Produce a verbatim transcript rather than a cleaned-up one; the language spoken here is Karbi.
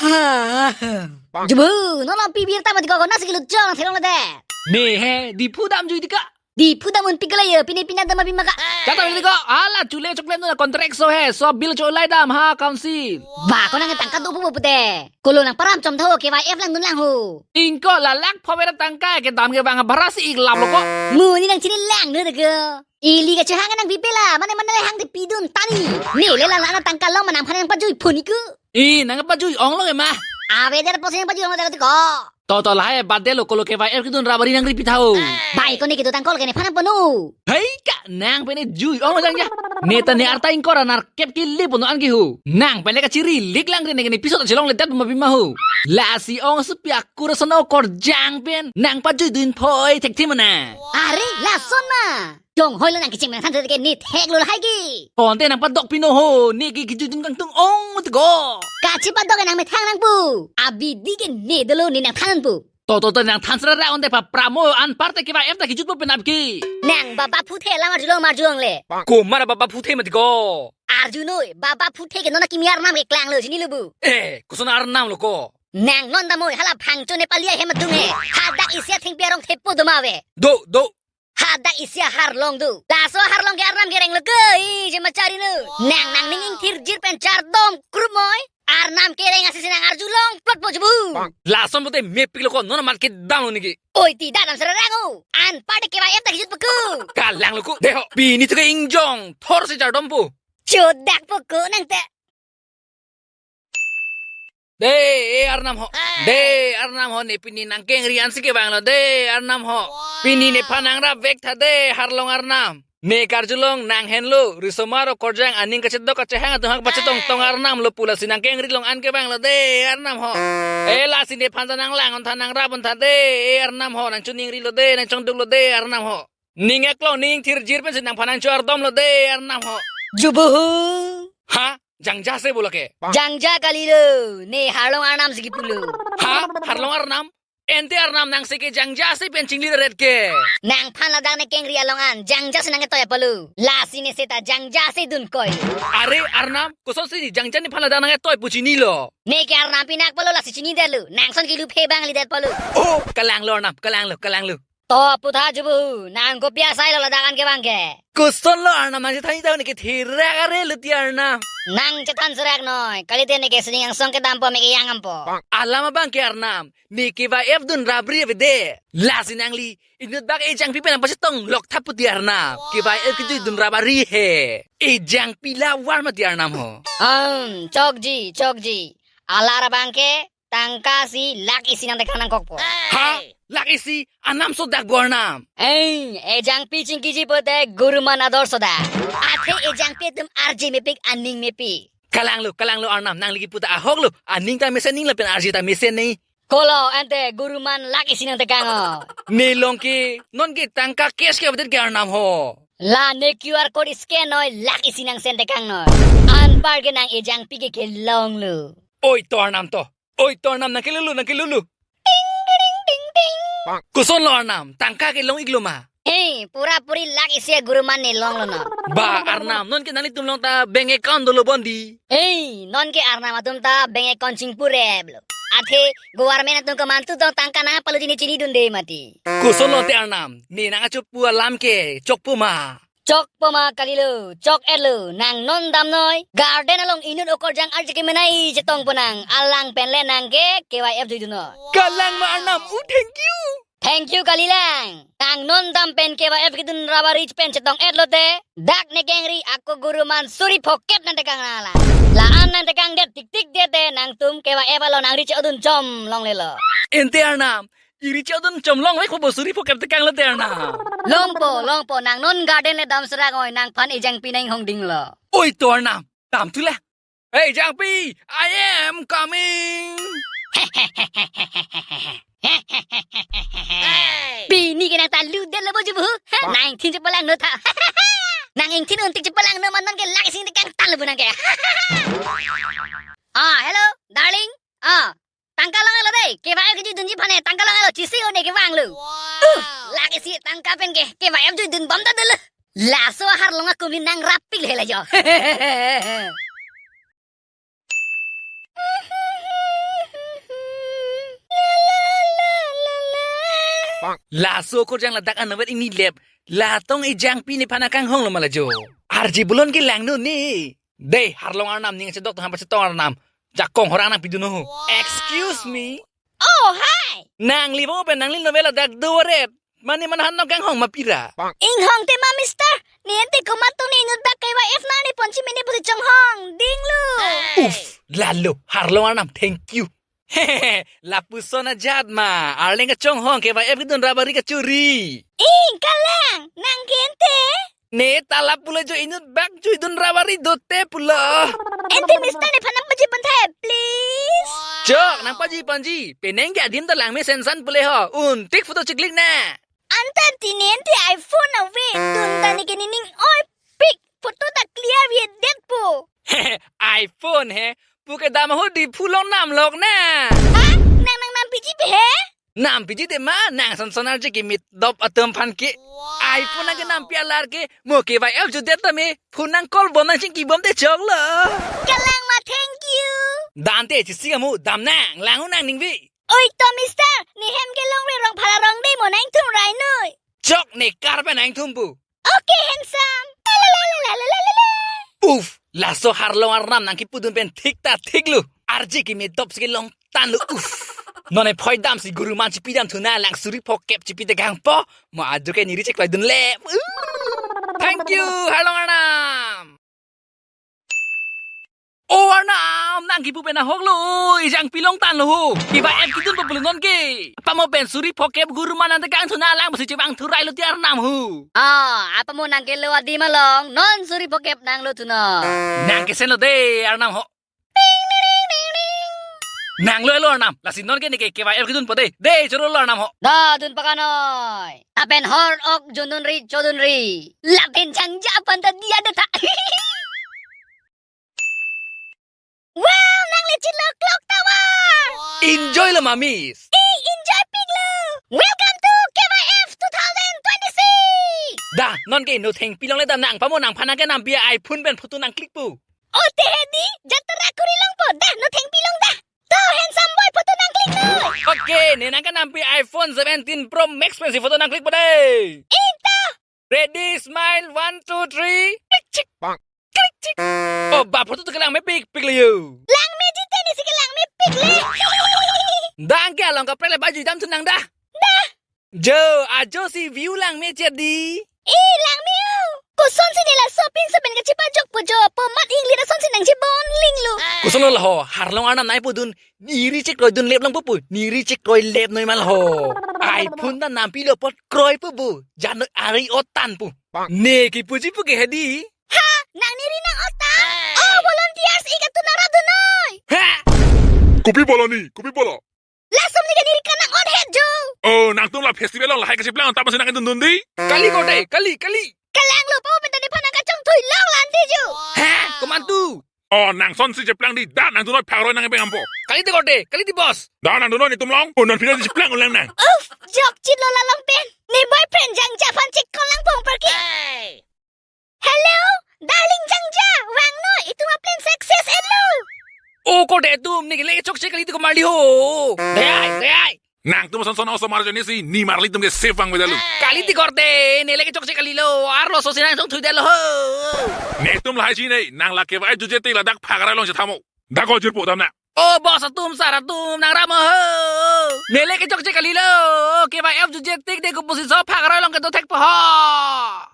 Ah. Jubu, non pi birta mati ko, nasi kilu chong theklong le de. Ne he, Diphu damjui dika. Diphu dam un pikla ye, pine pina dam abima ka. Kata bili ko, ala chule chokle nuna contract so he, so bill cholai dam ha council. Ba, ko nang tangka do pu pu de. Kolo nang param chom tho, K Y F langdun lang ho. Ingko la lakh pho bera tangka ke dam ke bang bara si ik lap lo ko. Mu ni nang chini langdun de ko. Ili kachehang nang bipela, mane mane le hang de pidun tani. Ne le lang lang tangka long ma nangphan nangpajui phuni ku. I, nangpajui ong lo ke ma. Ave der posi nangpajui ong lo de ko. To to lahai bade lo, kolo K Y F kidun rabari nangri pithao. Bai ko ne kitu tangkol ke nephan ponu. Hei ka nang pene jui ong lo jang ja. Neta ne arta ingkor anar kep kili ponu an ki hu. Nang pele kachiri lik lang re ne ke ne piso ta chelong le dat ma bima hu. Lasi ong supi akur sono korjang pen. Nangpajui dun phoi thekthi mana. Are, lason ma. Jong hoi lo nang kiching nang than ke ne thek lo lahai ki. Konte nangpadok pino ho, ne ki kijui dun kangtung ong mut ko. Kachipadok nang methang nang pu. Abidi ke ne dolo ne nang than pu. To to to nang than sera ra onte pa pramo anpar te K Y F ta kijut po penap ki. Nang baba phuthe lamar julong mar julong le. Ko mar baba phuthe mati ko. Arjunoi, baba phuthe ke nona kimi arnam ke klang lo chini lo bu. Eh, koson arnam lo ko. Nang non damoi hala phangcho Nepali ahem adung he. Hadak isi athengpi arong thepo doma ave. Do, do. Hadak isi aharlong do. Laso aharlong ke arnam kereng lo ke. I, je machari no. Nang nangning ingthir jir pen chardom krup moi. Arnam kereng asi si nang arjulong plot po jubu. Lason bote mepik lo ko, non amat ke dam lo niki. Oi, ti dadam sera rangu. Anpar te K Y F ta kijut peku. Kalang lo ko. Deho, pini tu ke ingjong. Thor si chardom po. Chodak po ko nang te. De, eh, arnam ho. De, arnam ho, ne pini nangkengri ansi ke bang lo. De, arnam ho. Pini nephan nangrap vek tha de, harlong arnam. Ne karjulong nang henlo, risomar okorjang aning kachedok kachehang atum hak pachetong tong arnam lo pu lasi nangkengri long an ke bang lo de, arnam ho. Eh, lasi nephan ta nanglang on tha nangrap on tha de, eh, arnam ho, nangchoningri lo de, nangchongduk lo de, arnam ho. Ning eklo ning thir jir pensi nangphan nangcho ardom lo de arnam ho. Jubuhu. Ha? Jangja se bola ke? Jangja kali lo. Ne harlong arnam si kipu lo. Ha? Harlong arnam? Ente arnam nang se ke jangja se pen chingli ret ke. Nangphan ladak ne kengri along an jangja se nang ketoi apalo. Lasi ne seta jangja se dun koi. Are arnam, koson si jangja nephan ladak nang ketoi pu chini lo. Ne ke arnam pinak palo lasi chini det lo. Nangson kilu phe bang li det palo. Oh, kalang lo arnam, kalang lo, kalang lo. To putha jubu, nang kopi asai lo ladak an ke bang ke. Koson lo arnam nang chethan tau ne ke thirak are lo ti arnam. Nang chethan serak noi, kalite ne ke sining angsong kedam po me ke yang ampo. Alam abang ke arnam, ne K Y F dun rabri ave de. Lasi nangli, inut bak ejangpi pen nangpachetong lok thap pu ti arnam. K Y F kijui dun rabari he. Ejangpi la war mati arnam ho. Hmm, chokji, chokji. Alar abang ke, tangka si lakh isi nangtekang nangkokpo. Ha? Lakh isi? Anam sodak bo arnam. Eh, ejangpi chingkiji pote guruman ador sodak. Athe ejangpi atum arje mepik aning mepik. Kalang lo, kalang lo arnam, nangli kipu ta ahok lo. Aning ta mesen ning lapen arje ta mesen nei. Kolo ente guruman lakh isi nangtekang o. Ne long ke, non ke tangka cash ke avedet ke arnam ho. La ne Q R code scan noi lakh isi nang send tekang noi. Anpar ke nang ejangpi ke kelong lo. Oi to arnam to. Oi to arnam nang kelulu nang kelulu. Ting, ting, ting, ting. Koson lo arnam, tangka kelong iklo ma. Eh, pura puri lakh isi guruman ne long lo no. Ba arnam, non ke nanglitum along ta bank account dolo bondi. Eh, non ke arnam atum ta bank account chingpurep lo. Athe government atum kemantu tong tangka nangpalo chini chini dunde mati. Koson lo te arnam, ne nang achupu alam ke chokpo ma. Chokpo ma kali lo, chok et lo, nang non dam noi. Garden along inut okorjang arje kemenei chetongpo nang, alang pen le nang ke K Y F jui dun noi. Kalang ma arnam, u thank you. Thank you kalilang. Nang non dam pen K Y F kidun rabari pen chetong et lo te. Dak ne kengri ako guruman suri phokep nangtekang nang la. La-an nangtekang det tik tik det te nangtum K Y F along nangri chodun chom longle lo. Ente arnam, iri chodun chom longvek po bo suri phokep tekang lo te arnam. Longpo, longpo, nang non garden le dam serak oi, nangphan ejangpi nang hong ding lo. Oi to arnam, dam tu le. Hey, jangpi, I am coming. Pini ke nang ta ludet lo bo jubu. Nang ingthin chepalang no tha. Nang ingthin untik chepalang no ma non ke lakh isi nangtekang tan lo bo nang ke. Ah, hello, darling. Ah, tangka long lo de. K Y F kijui dunji aphan ne tangka long lo, chisi o ne ke vang lo. Uh, lakh isi tangka pen ke K Y F jui dun bom ta dolo. Laso aharlong akum ni nangrap pik le la jo. Laso akorjang ladak anvet ingni lep. Latong ejangpi nephan akanghong lo ma la jo. Arje bolon ke langnon ne. Dei, Harlong Arnam ning chedok tong ham pachetong Arnam. Jakong horang nangpidun ho. Excuse me. Oh, hi. Nangli mo pen nangli novel ladak do ret. Mane man han nangkanghong ma pira. Inghong te ma, mister. Ne ente komat tong ne inut bak K Y F nang ne ponji mene pusi chonghong. Dinglu. Uff, lalo, Harlong Arnam, thank you. Lapuson ajat ma, arleng kachonghong K Y F kedun rabari kachuri. Ing, kalang, nang ke ente? Ne ta lapu lo jo, inut bak jui dun rabari dote pulo. Ente mister nephan nangpaji pon tha, please. Chok, nangpaji ponji. Penang ke adim ta langme sensan pule ho. Untik photo chiklik na. Anta tine ente iPhone ave. Dun ta ne ke ne ning oipik. Photo ta clear avedet po. iPhone he. Pu ke dam ho Diphu along namlok na. Ha? Nang nang nampiji pe he? Nampiji te ma, nang son son arje ke mit dop atum aphan ke. Wow. iPhone nang ke nampi alar ke, mo K Y F jutdet tame, phone nang call bom nang chingki bom te choklo. Kalang ma, thank you. Dante chisi kamu, dam nang, lang-un nang ningvi. Oi to mister, ne hem ke longri rong phala rong de mo nangthum rai noi. Chok ne kar pen nangthum pu. Okay, handsome. Uff, laso Harlong Arnam nangkipudun pen thik ta thiklo. Arje ke mit dop si kelong tanlo. Uff. Non ne phoi damsi guru man chipi dam thu na lang suri phokep chipi te kangpo. Mo ajo ke niri chekloidun le. Uff. Thank you, Harlong Arnam. O Arnam, nang kipu pen ahok lo, ejangpi long tanlo ho. K Y F kedun pa pulo non ke. Pamo pen suri phokep guru man ante kangthuna lang pusi chevang thu rai lo ti Arnam ho. Ah, apamo nang ke lo adim along, non suri phokep nang lo thunon. Nang kesen lo de, Arnam ho. Nang lo lo Arnam, lasi non ke ne ke K Y F kedun po de. De, choro lo Arnam ho. Da, dun pakanoi. Lapen hor ok jundunri chodunri. Lapen changja aphan ta diya de tha. Wow, nang le chilo clock tower. Enjoy lo ma miss. Eh, enjoypiklo. Welcome to K Y F two thousand twenty-six. Da, non ke no thengpi longle da nang pamo nangphan nang ke nampi iPhone pen photo nang click po. O te he di, jatra kuri longpo da, no thengpi long da. To handsome boy photo nang click noi. Okay, ne nang ke nampi iPhone seventeen Pro Max pensi photo nang click po de. Ing to. Ready, smile, one, two, three. Click, chick. Click, chick. Oh, ba photo to kelang mepikpik le yo. Langmeji te ne si kelang mepik le. Dang ke along kaprek le baju dam thunang da. Da. Jo, ajo si view langme chet di. Eh, langme o. Kosonsi ne laso pinso pen kachipajok po jo, po mat ingli lasonsi nangchibon linglo. Koson lo la ho, Harlong Arnam nangpudun, niri chekroi dun lep longpo pu, niri chekroi lep noi ma la ho. iPhone ta nampi lo apot kroipo pu, janoi ari otan pu. Ne kipuji pu ke he di. Ha, nang niri nang otan. Oh, volunteers ik atum nang rapdun noi. Ha! Kopi bolo ni, kopi bolo. Lason ne ke niri kanang on het jo. Oh, nangtum la festival along lahai kachiplang tap masi nangdundun di. Kali korte, kali, kali. Kalanglo pamo pen ta nephan nang kachongthui long lante jo. Ha, komantu. Oh, nang sonsi chiplang di, da nangdun noi phak roi nang epeng ampo. Kali di korte, kali di boss. Da nangdun noi netum long, oh, non phinasi chiplang ulang nang. Uff, jokchitlo la long pen. Ne boyfriend jangja aphan chek call lang pong perke. Hello, darling jangja, vangno, itum aplan success etlo. O korte atum, ne ke le chokche kali ti komarli ho. Dei, dei. Nangtum son son osomar jani si, ne marli atum ke safe vangvedetlo. Kali ti korte, ne le chokche kalilo, arloso si nangchongthuidetlo ho. Netum lahai chinine, nang la K Y F jutje te ladak phak roi long chethamo. Da ko jirpo damna. O boss atum sar atum nang ramo ho. Ne le chokche kalilo. K Y F jutje tik de kopusi so phak roi long kedo thekpo ho.